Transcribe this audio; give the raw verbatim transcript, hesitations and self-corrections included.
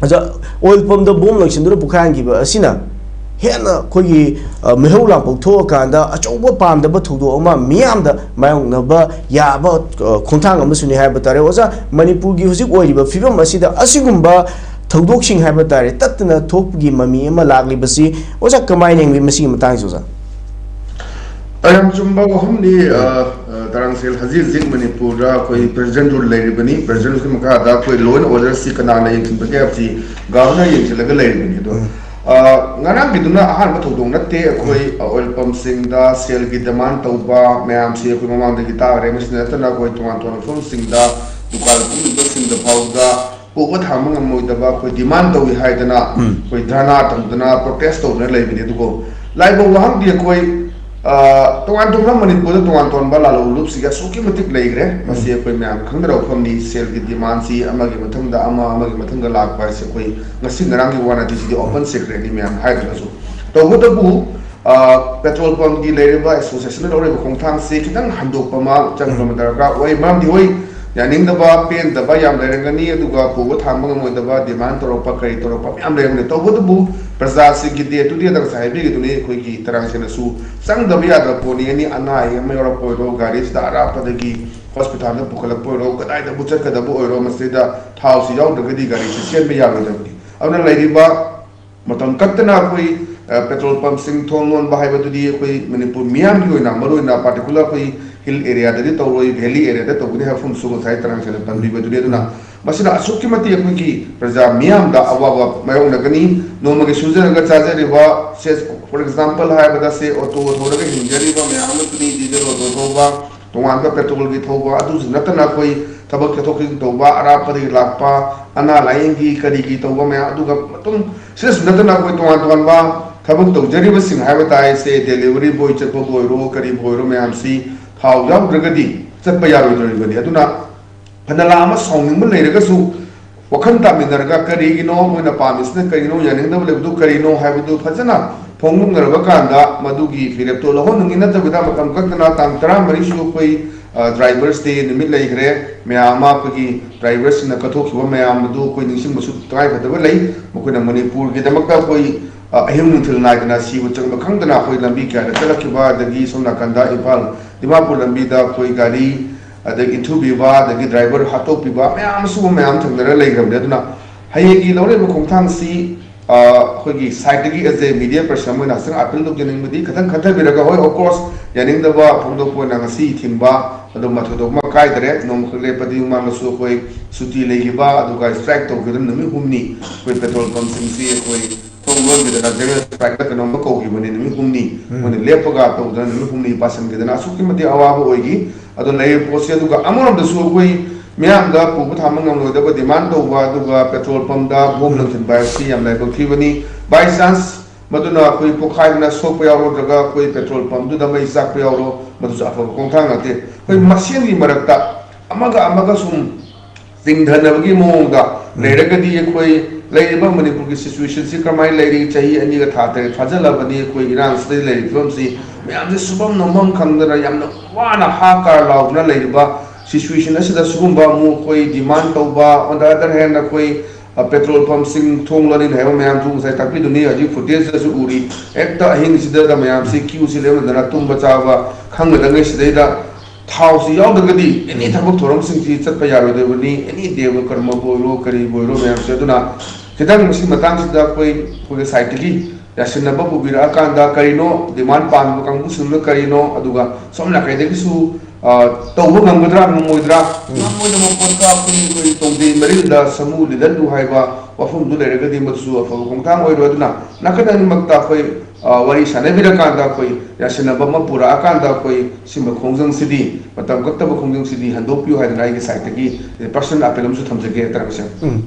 ꯑꯣꯖꯥ, oil ꯄꯝꯗ bomb ꯂꯪꯁꯤꯟꯗꯨꯅ ꯄꯣꯈꯥꯏꯍꯟꯈꯤꯕ ꯑꯁꯤꯅ ꯍꯦꯟꯅ ꯑꯩꯈꯣꯏꯒꯤ, ꯑ, ꯃꯩꯍꯧ ꯂꯥꯡꯄꯣꯛ ꯊꯣꯛꯑꯀꯥꯟꯗ ꯑꯆꯧꯕ ꯄꯥꯝꯗꯕ ꯊꯧꯗꯣꯛ ꯑꯃ ꯃꯤꯌꯥꯝꯗ ꯃꯥꯌꯣꯛꯅꯕ ꯌꯥꯕ, ꯑ, ꯈꯣꯡꯊꯥꯡ ꯑꯃꯁꯨꯅꯤ ꯍꯥꯏꯕ ꯇꯥꯔꯦ꯫ ꯑꯣꯖꯥ, ꯃꯅꯤꯄꯨꯔꯒꯤ ꯍꯧꯖꯤꯛ ꯑꯣꯏꯔꯤꯕ ꯐꯤꯕꯝ ꯑꯁꯤꯗ ꯑꯁꯤꯒꯨꯝꯕ ꯊꯧꯗꯣꯛꯁꯤꯡ ꯍꯥꯏꯕ ꯇꯥꯔꯦ, ꯇꯠꯇꯅ ꯊꯣꯛꯄꯒꯤ ꯃꯃꯤ ꯑꯃ ꯂꯥꯛꯂꯤꯕꯁꯤ ꯑꯣꯖꯥ ꯀꯃꯥꯏꯅ ꯌꯦꯡꯕꯤ ꯃꯁꯤꯒꯤ ꯃꯇꯥꯡꯁꯤ ꯑꯣꯖꯥ? ꯌꯥꯝ ꯆꯨꯝꯕ ꯋꯥꯐꯝꯅꯤ꯫ ꯑ, ꯑ, ꯇꯔꯥꯡꯁꯦꯜ, ꯍꯧꯖꯤꯛ ꯍꯧꯖꯤꯛ ꯃꯅꯤꯄꯨꯔꯗ ꯑꯩꯈꯣꯏ ꯄ꯭ꯔꯦꯁꯤꯗꯦꯟꯠ ꯔꯨꯜ ꯂꯩꯔꯤꯕꯅꯤ꯫ ꯄ꯭ꯔꯦꯁꯤꯗꯦꯟꯠ ꯔꯨꯜꯒꯤ ꯃꯈꯥꯗ ꯑꯩꯈꯣꯏ ꯂꯣ ꯑꯦꯟ ꯑꯣꯔꯗꯔꯁꯤ ꯀꯅꯥꯅ ꯌꯦꯡꯁꯤꯟꯕꯒꯦ ꯍꯥꯏꯕꯁꯤ ꯒꯚꯔꯅꯔ ꯌꯦꯡꯁꯤꯜꯂꯒ ꯂꯩꯔꯤꯕꯅꯤ꯫ ꯑꯗꯣ, ꯎꯝ꯫ ꯑ, ꯉꯔꯥꯡꯒꯤꯗꯨꯅ ꯑꯍꯥꯟꯕ ꯊꯧꯗꯣꯛ ꯅꯠꯇꯦ꯫ ꯑꯩꯈꯣꯏ, ꯑ, ꯑꯣꯏꯜ ꯄꯝꯁꯤꯡꯗ ꯁꯦꯜꯒꯤ ꯗꯤꯃꯥꯟ ꯇꯧꯕ ꯃꯌꯥꯝꯁꯤ ꯑꯩꯈꯣꯏ ꯃꯃꯥꯡꯗꯒꯤ ꯇꯥꯈ꯭ꯔꯦ꯫ ꯃꯁꯤꯗ ꯅꯠꯇꯅ ꯑꯩꯈꯣꯏ ꯇꯣꯉꯥꯟ ꯇꯣꯉꯥꯟꯕ ꯃꯐꯝꯁꯤꯡꯗ ꯗꯨꯀꯥꯟ ꯐꯝꯂꯤꯕꯁꯤꯡꯗ ꯐꯥꯎꯕꯗ ꯄꯨꯕ ꯊꯥꯡꯕ ꯉꯝꯃꯣꯏꯗꯕ ꯑꯩꯈꯣꯏ ꯗꯤꯃꯥꯟ ꯇꯧꯏ ꯍꯥꯏꯗꯅ, ꯎꯝ꯫ ꯑꯩꯈꯣꯏ ꯙꯔꯅꯥ ꯇꯧꯗꯅ, ꯄ꯭ꯔꯣꯇꯦꯁ ꯇꯧꯗꯅ ꯂꯩꯕꯅꯤ꯫ ꯑꯗꯨꯕꯨ ꯂꯥꯏꯕ ꯋꯥꯍꯪꯗꯤ ꯑꯩꯈꯣꯏ, ꯑ, ꯇꯣꯉꯥꯟ ꯇꯣꯉꯥꯟꯕ ꯃꯅꯤꯄꯨꯔꯗ ꯇꯣꯉꯥꯟ ꯇꯣꯉꯥꯟꯕ ꯂꯥꯂꯣꯡ ꯂꯨꯞꯁꯤꯡ ꯑꯁꯨꯛꯀꯤ ꯃꯇꯤꯛ ꯂꯩꯈ꯭ꯔꯦ꯫ ꯃꯁꯤ ꯎꯝ꯫ ꯑꯩꯈꯣꯏ ꯃꯌꯥꯝ ꯈꯪꯅꯔꯕ ꯋꯥꯐꯝꯅꯤ꯫ ꯁꯦꯜꯒꯤ ꯗꯤꯃꯥꯟꯁꯤ ꯑꯃꯒꯤ ꯃꯊꯪꯗ ꯑꯃ, ꯑꯃꯒꯤ ꯃꯊꯪꯗ ꯂꯥꯛꯄ ꯍꯥꯏꯁꯦ ꯑꯩꯈꯣꯏ ꯉꯁꯤ ꯉꯔꯥꯡꯒꯤ ꯋꯥ ꯅꯠꯇꯦ, ꯁꯤꯗꯤ ꯑꯣꯄꯟ ꯁꯤꯀ꯭ꯔꯦꯠꯅꯤ ꯃꯌꯥꯝ ꯍꯥꯏꯗ꯭ꯔꯒꯁꯨ꯫ ꯇꯧꯕꯇꯕꯨ, ꯑ, ꯄꯦꯇ꯭ꯔꯣꯜ ꯄꯝꯒꯤ ꯂꯩꯔꯤꯕ ꯑꯦꯁꯣꯁꯤꯌꯦꯁꯟꯅ ꯂꯧꯔꯤꯕ ꯈꯣꯡꯊꯥꯡꯁꯤ ꯈꯤꯇꯪ ꯍꯟꯗꯣꯛꯄ ꯑꯃ ꯆꯪꯕ ꯑꯃ ꯗꯔꯀꯥꯔ ꯑꯣꯏ꯫ ꯃꯔꯝꯗꯤ ꯍꯣꯏ, ꯌꯥꯅꯤꯡꯗꯕ, ꯄꯦꯟꯗꯕ ꯌꯥꯝ ꯂꯩꯔꯝꯒꯅꯤ, ꯑꯗꯨꯒ ꯄꯨꯕ ꯊꯥꯡꯕ ꯉꯝꯃꯣꯏꯗꯕ, ꯗꯤꯃꯥꯟ ꯇꯧꯔꯛꯄ, ꯀꯔꯤ ꯇꯧꯔꯛꯄ ꯃꯌꯥꯝ ꯂꯩꯔꯝꯒꯅꯤ꯫ ꯇꯧꯕꯇꯕꯨ ꯄ꯭ꯔꯖꯥꯁꯤꯡꯒꯤ ꯗꯦ ꯇꯨ ꯗꯦꯗ ꯉꯁꯥꯏ ꯍꯥꯏꯕꯤꯔꯤꯗꯨꯅꯤ, ꯑꯩꯈꯣꯏꯒꯤ ꯇꯔꯥꯡꯁꯦꯜꯅꯁꯨ ꯆꯪꯗꯕ ꯌꯥꯗꯕ ꯄꯣꯠꯅꯤ꯫ ꯑꯦꯅꯤ ꯑꯅꯥ ꯑꯌꯦꯛ ꯑꯃ ꯌꯥꯎꯔꯛꯄ ꯑꯣꯏꯔꯣ, ꯒꯥꯔꯤꯁꯤꯗ ꯑꯔꯥꯞꯄꯗꯒꯤ ꯍꯣꯁꯄꯤꯇꯥꯜꯗ ꯄꯨꯈꯠꯂꯛꯄ ꯑꯣꯏꯔꯣ, ꯀꯗꯥꯏꯗꯕꯨ ꯆꯠꯀꯗꯕ ꯑꯣꯏꯔꯣ, ꯃꯁꯤꯗ ꯊꯥꯎꯁꯤ ꯌꯥꯎꯗ꯭ꯔꯒꯗꯤ ꯒꯥꯔꯤꯁꯤ ꯆꯦꯟꯕ ꯌꯥꯔꯣꯏꯗꯕꯅꯤ꯫ ꯑꯗꯨꯅ ꯂꯩꯔꯤꯕ ꯃꯇꯝ ꯀꯛꯇꯅ ꯑꯩꯈꯣꯏ, ꯑ, ꯄꯦꯇ꯭ꯔꯣꯜ ꯄꯝꯁꯤꯡ ꯊꯣꯡ ꯂꯣꯟꯕ ꯍꯥꯏꯕꯗꯨꯗꯤ ꯑꯩꯈꯣꯏ ꯃꯅꯤꯄꯨꯔ ꯃꯤꯌꯥꯝꯒꯤ ꯑꯣꯏꯅ, ꯃꯔꯨꯑꯣꯏꯅ ꯄꯥꯔꯇꯤꯀꯨꯂꯔ ꯑꯩꯈꯣꯏ ꯍꯤꯜ ꯑꯦꯔꯤꯌꯥꯗꯗꯤ ꯇꯧꯔꯣꯏ, ꯚꯦꯂꯤ ꯑꯦꯔꯤꯌꯥꯗ ꯇꯧꯒꯅꯤ ꯍꯥꯏꯕ ꯃꯐꯝꯁꯨ ꯉꯁꯥꯏ ꯇꯔꯥꯡꯁꯦꯜꯅ ꯄꯟꯕꯤꯕꯗꯨꯅꯤ꯫ ꯑꯗꯨꯅ ꯃꯁꯤꯅ ꯑꯁꯨꯛꯀꯤ ꯃꯇꯤꯛ ꯑꯩꯈꯣꯏꯒꯤ ꯄ꯭ꯔꯖꯥ ꯃꯤꯌꯥꯝꯗ ꯑꯋꯥꯕ ꯃꯥꯌꯣꯛꯅꯒꯅꯤ꯫ ꯅꯣꯡꯃꯒꯤ ꯁꯨꯖꯔꯒ ꯆꯥꯖꯔꯤꯕ ꯁꯦ, for example ꯍꯥꯏꯔꯕꯗ ꯁꯦ, ꯑꯣꯇꯣ ꯊꯧꯔꯒ ꯍꯤꯡꯖꯔꯤꯕ ꯃꯌꯥꯝ ꯑꯃꯁꯨꯅꯤ, ꯗꯤꯖꯜ ꯑꯣꯇꯣ ꯊꯧꯕ, ꯇꯣꯉꯥꯟꯕ ꯄꯦꯇ꯭ꯔꯣꯜꯒꯤ ꯊꯧꯕ, ꯑꯗꯨꯁꯨ ꯅꯠꯇꯅ ꯑꯩꯈꯣꯏ ꯊꯕꯛ ꯆꯠꯊꯣꯛ ꯆꯠꯁꯤꯟ ꯇꯧꯕ, ꯑꯔꯥꯞꯄꯗꯒꯤ ꯂꯥꯛꯄ, ꯑꯅꯥ ꯂꯥꯏꯌꯦꯡꯒꯤ ꯀꯔꯤꯒꯤ ꯇꯧꯕ ꯃꯌꯥꯝ, ꯑꯗꯨꯒ ꯑꯗꯨꯝ ꯁꯤꯗꯁꯨ ꯅꯠꯇꯅ ꯑꯩꯈꯣꯏ ꯇꯣꯉꯥꯟ ꯇꯣꯉꯥꯟꯕ ꯊꯕꯛ ꯇꯧꯖꯔꯤꯕꯁꯤꯡ ꯍꯥꯏꯕ ꯇꯥꯏ, ꯁꯦ, ꯗꯦꯂꯤꯚꯔꯤ ꯕꯣꯏ ꯆꯠꯄꯕꯨ ꯑꯣꯏꯔꯣ, ꯀꯔꯤꯕꯨ ꯑꯣꯏꯔꯣ, ꯃꯌꯥꯝꯁꯤ ꯊꯥꯎ ꯌꯥꯎꯗ꯭ꯔꯒꯗꯤ ꯆꯠꯄ ꯌꯥꯔꯣꯏꯗꯧꯔꯤꯕꯅꯤ꯫ ꯑꯗꯨꯅ ꯐꯅ ꯂꯥꯛ ꯑꯃ ꯁꯥꯎꯅꯤꯡꯕ ꯂꯩꯔꯒꯁꯨ ꯋꯥꯈꯜ ꯇꯥꯃꯤꯟꯅꯔꯒ ꯀꯔꯤꯒꯤꯅꯣ ꯃꯣꯏꯅ ꯄꯥꯝꯃꯤꯁꯤꯅ ꯀꯔꯤꯅꯣ, ꯌꯥꯅꯤꯡꯗꯕ ꯂꯩꯕꯗꯨ ꯀꯔꯤꯅꯣ ꯍꯥꯏꯕꯗꯨ ꯐꯖꯅ ꯐꯣꯡꯗꯣꯛꯅꯔꯕ ꯀꯥꯟꯗ ꯃꯗꯨꯒꯤ ꯐꯤꯔꯦꯞꯇꯣ ꯂꯧꯍꯟꯅꯤꯡꯉꯤ꯫ ꯅꯠꯇꯕꯤꯗ ꯃꯇꯝ ꯀꯛꯇꯅ ꯇꯥꯡ ꯇꯔꯥꯃꯔꯤꯁꯨ ꯑꯩꯈꯣꯏ ꯗ꯭ꯔꯥꯏꯚꯔꯁ ꯗꯦ ꯅꯨꯃꯤꯠ ꯂꯩꯈ꯭ꯔꯦ꯫ ꯃꯌꯥꯝ ꯑꯃ ꯑꯩꯈꯣꯏꯒꯤ ꯗ꯭ꯔꯥꯏꯚꯔꯁꯤꯡꯅ ꯀꯠꯊꯣꯛꯈꯤꯕ ꯃꯌꯥꯝ ꯑꯗꯨ ꯑꯩꯈꯣꯏ ꯅꯤꯡꯁꯤꯡꯕꯁꯨ ꯇꯉꯥꯏꯐꯗꯕ ꯂꯩ꯫ ꯃꯈꯣꯏꯅ ꯃꯅꯤꯄꯨꯔꯒꯤꯗꯃꯛꯇ ꯑꯩꯈꯣꯏ ꯑ, ꯑꯍꯤꯡ ꯅꯨꯡꯊꯤꯜ ꯅꯥꯏꯗꯅ ꯁꯤꯕ ꯆꯪꯕ ꯈꯪꯗꯅ ꯑꯩꯈꯣꯏ ꯂꯝꯕꯤ ꯀꯌꯥꯗ ꯆꯠꯂꯛꯈꯤꯕ, ꯑꯗꯒꯤ ꯁꯣꯝ ꯅꯥꯀꯟꯗ ꯏꯝꯐꯥꯜ ꯗꯤꯃꯥꯄꯨꯔ ꯂꯝꯕꯤꯗ ꯑꯩꯈꯣꯏ ꯒꯥꯔꯤ ꯑꯗꯒꯤ ꯏꯟꯊꯨꯕꯤꯕ, ꯑꯗꯒꯤ ꯗ꯭ꯔꯥꯏꯚꯔ ꯍꯥꯠꯇꯣꯛꯄꯤꯕ ꯃꯌꯥꯝ ꯑꯁꯤꯒꯨꯝꯕ ꯃꯌꯥꯝ ꯊꯦꯡꯅꯔ ꯂꯩꯈ꯭ꯔꯕꯅꯦ꯫ ꯑꯗꯨꯅ ꯍꯌꯦꯡꯒꯤ ꯂꯧꯔꯤꯕ ꯈꯣꯡꯊꯥꯡꯁꯤ ꯑ, ꯑꯩꯈꯣꯏꯒꯤ ꯁꯥꯏꯠꯇꯒꯤ as a media person ꯑꯃ ꯑꯣꯏꯅ ꯍꯛꯆꯥꯡ ꯑꯥꯄꯤꯜ ꯇꯧꯖꯅꯤꯡꯕꯗꯤ ꯈꯤꯇꯪ ꯈꯟꯊꯕꯤꯔꯒ, ꯍꯣꯏ, of course, ꯌꯥꯅꯤꯡꯗꯕ ꯐꯣꯡꯗꯣꯛꯄ ꯑꯣꯏꯅ ꯉꯁꯤ ꯊꯤꯡꯕ ꯑꯗꯨꯝ ꯊꯣꯏꯗꯣꯛꯄ ꯀꯥꯏꯗꯔꯦ꯫ ꯅꯣꯡꯃꯈꯛ ꯂꯦꯞꯄꯗꯤ ꯃꯃꯥꯡꯗꯁꯨ ꯑꯩꯈꯣꯏ ꯁꯨꯇꯤ ꯂꯩꯈꯤꯕ, ꯑꯗꯨꯒ ꯁ꯭ꯇ꯭ꯔꯥꯏꯛ ꯇꯧꯈꯤꯕ ꯅꯨꯃꯤꯠ ꯍꯨꯝꯅꯤ ꯑꯩꯈꯣꯏ ꯄꯦꯇ꯭ꯔꯣꯜ ꯄꯝꯁꯤꯡꯁꯤ ꯑꯩꯈꯣꯏ ꯊꯣꯡ ꯂꯣꯟꯈꯤꯗꯅ ꯖꯦꯅꯔꯦꯜ ꯁ꯭ꯇ꯭ꯔꯥꯏꯛꯇ ꯀꯩꯅꯣꯝꯃ ꯀꯧꯈꯤꯕꯅꯤ, ꯅꯨꯃꯤꯠ ꯍꯨꯝꯅꯤ ꯎꯝ꯫ ꯃꯣꯏꯅ ꯂꯦꯞꯄꯒ ꯇꯧꯗꯅ ꯅꯨꯃꯤꯠ ꯍꯨꯝꯅꯤ ꯄꯥꯁꯟꯈꯤꯗꯅ ꯑꯁꯨꯛꯀꯤ ꯃꯇꯤꯛ ꯑꯋꯥꯕ ꯑꯣꯏꯈꯤ꯫ ꯑꯗꯣ ꯂꯩꯔꯤꯕ ꯄꯣꯠꯁꯦ, ꯑꯗꯨꯒ ꯑꯃꯔꯣꯝꯗꯁꯨ ꯑꯩꯈꯣꯏ ꯃꯤꯌꯥꯝꯗ ꯄꯨꯕ ꯊꯥꯡꯕ ꯉꯝꯂꯣꯏꯗꯕ ꯗꯤꯃꯥꯟ ꯇꯧꯕ, ꯑꯗꯨꯒ ꯄꯦꯇ꯭ꯔꯣꯜ ꯄꯝꯗ ꯕꯣꯝ ꯎꯝ꯫ ꯂꯪꯁꯤꯟꯕ ꯍꯥꯏꯕꯁꯤ ꯌꯥꯝ ꯂꯥꯏꯕꯛ ꯊꯤꯕꯅꯤ꯫ By chance ꯃꯗꯨꯅ ꯑꯩꯈꯣꯏ ꯄꯣꯈꯥꯏꯗꯅ ꯁꯣꯛꯄ ꯌꯥꯎꯔꯣ, ꯅꯠꯇ꯭ꯔꯒ ꯑꯩꯈꯣꯏ ꯄꯦꯇ꯭ꯔꯣꯜ ꯄꯝꯗꯨꯗ ꯃꯩ ꯆꯥꯛꯄ ꯌꯥꯎꯔꯣ, ꯃꯗꯨꯁꯨ ꯑꯐꯕ ꯈꯣꯡꯊꯥꯡ ꯅꯠꯇꯦ꯫ ꯑꯩꯈꯣꯏ ꯃꯁꯦꯟꯒꯤ ꯃꯔꯛꯇ ꯑꯃꯒ ꯑꯃꯒ ꯁꯨꯝ ꯆꯤꯡꯊꯅꯕꯒꯤ ꯃꯑꯣꯡꯗ ꯎꯝ꯫ ꯂꯩꯔꯒꯗꯤ, ꯑꯩꯈꯣꯏ ꯂꯩꯔꯤꯕ ꯃꯅꯤꯄꯨꯔꯒꯤ ꯁꯤꯆꯨꯋꯦꯁꯟꯁꯤ ꯀꯔꯝꯍꯥꯏꯅ ꯂꯩꯔꯤ, ꯆꯍꯤ ꯑꯅꯤꯒ ꯊꯥ ꯇꯔꯦꯠ ꯐꯥꯖꯤꯜꯂꯕꯅꯤ, ꯑꯩꯈꯣꯏ ꯏꯔꯥꯡꯁꯤꯗ ꯂꯩꯔꯤꯕ ꯐꯤꯕꯝꯁꯤ, ꯃꯌꯥꯝꯁꯦ ꯁꯨꯐꯝ ꯅꯣꯝꯐꯝ ꯈꯪꯗꯅ ꯌꯥꯝꯅ ꯋꯥꯅ ꯍꯥ ꯀꯥꯔ ꯂꯥꯎꯗꯨꯅ ꯂꯩꯔꯤꯕ ꯁꯤꯆꯨꯋꯦꯁꯟ ꯑꯁꯤꯗ ꯁꯤꯒꯨꯝꯕ ꯑꯃꯨꯛ ꯑꯩꯈꯣꯏ ꯗꯤꯃꯥꯟ ꯇꯧꯕ, on the other hand ꯑꯩꯈꯣꯏ, ꯑ, ꯄꯦꯇ꯭ꯔꯣꯜ ꯄꯝꯁꯤꯡ ꯊꯣꯡ ꯂꯣꯟꯅꯤꯅ ꯍꯥꯏꯕ ꯃꯌꯥꯝꯁꯨ ꯉꯁꯥꯏ ꯇꯥꯛꯄꯤꯗꯨꯅꯤ, ꯍꯧꯖꯤꯛ ꯐꯨꯇꯦꯖꯇꯁꯨ ꯎꯔꯤ꯫ ꯍꯦꯛꯇ ꯑꯍꯤꯡꯁꯤꯗ ꯃꯌꯥꯝꯁꯤ ꯀ꯭ꯌꯨꯁꯤ ꯂꯦꯞꯅꯗꯅ ꯇꯨꯝꯕ ꯆꯥꯕ ꯈꯪꯗꯉꯩ ꯁꯤꯗꯩꯗ ꯊꯥꯎꯁꯤ ꯌꯥꯎꯗ꯭ꯔꯒꯗꯤ ꯑꯦꯅꯤ ꯊꯕꯛ ꯊꯧꯔꯝꯁꯤꯡꯁꯤ ꯆꯠꯄ ꯌꯥꯔꯣꯏꯗꯧꯕꯅꯤ, ꯑꯦꯅꯤ ꯗꯦꯕ ꯀꯔꯃꯕꯨ ꯑꯣꯏꯔꯣ, ꯀꯔꯤꯕꯨ ꯑꯣꯏꯔꯣ ꯃꯌꯥꯝꯁꯦ꯫ ꯑꯗꯨꯅ ꯈꯤꯇꯪ ꯃꯁꯤ ꯃꯇꯥꯡꯁꯤꯗ ꯑꯩꯈꯣꯏ, ꯑꯩꯈꯣꯏꯒꯤ ꯁꯥꯏꯠꯇꯒꯤ ꯌꯥꯁꯤꯟꯅꯕ ꯄꯨꯕꯤꯔꯛꯑꯀꯥꯟꯗ ꯀꯔꯤꯅꯣ ꯗꯤꯃꯥꯟ ꯄꯥꯟꯕ ꯀꯥꯡꯕꯨꯁꯤꯡꯗꯨꯅ ꯀꯔꯤꯅꯣ, ꯑꯗꯨꯒ ꯁꯣꯝ ꯅꯥꯀꯩꯗꯒꯤꯁꯨ, ꯑ, ꯇꯧꯕ ꯉꯝꯒꯗ꯭ꯔꯥ ꯉꯝꯃꯣꯏꯗ꯭ꯔꯥ? ꯎꯝ꯫ ꯉꯝꯃꯣꯏꯗꯕ ꯄꯣꯠꯇ ꯑꯩꯈꯣꯏ, ꯑꯩꯈꯣꯏ ꯇꯣꯡꯗꯦ ꯃꯔꯤꯜꯗ ꯁꯃꯨ ꯂꯤꯗꯜꯂꯨ ꯍꯥꯏꯕ ꯋꯥꯐꯝꯗꯨ ꯂꯩꯔꯒꯗꯤ ꯃꯗꯨꯁꯨ ꯑꯐꯕ ꯈꯣꯡꯊꯥꯡ ꯑꯣꯏꯔꯣꯏ꯫ ꯑꯗꯨꯅ ꯅꯥꯀꯟ ꯑꯅꯤꯃꯛꯇ ꯑꯩꯈꯣꯏ, ꯑ, ꯋꯥꯔꯤ ꯁꯥꯟꯅꯕꯤꯔꯀꯥꯟꯗ ꯑꯩꯈꯣꯏ ꯌꯥꯁꯤꯟꯅꯕ ꯑꯃ ꯄꯨꯔꯛꯑꯀꯥꯟꯗ ꯑꯩꯈꯣꯏ ꯁꯤꯒꯨꯝꯕ ꯈꯣꯡꯖꯪꯁꯤꯗꯤ ꯃꯇꯝ ꯀꯛꯇꯕ ꯈꯣꯡꯖꯪꯁꯤꯗꯤ ꯍꯟꯗꯣꯛꯄꯤꯌꯨ ꯍꯥꯏꯗꯅ ꯑꯩꯒꯤ ꯁꯥꯏꯠꯇꯒꯤ ꯄꯔꯁꯅꯦꯜ ꯑꯥꯄꯤꯜ ꯑꯃꯁꯨ ꯊꯝꯖꯒꯦ, ꯇꯔꯥꯃꯁꯦ꯫ ꯎꯝ꯫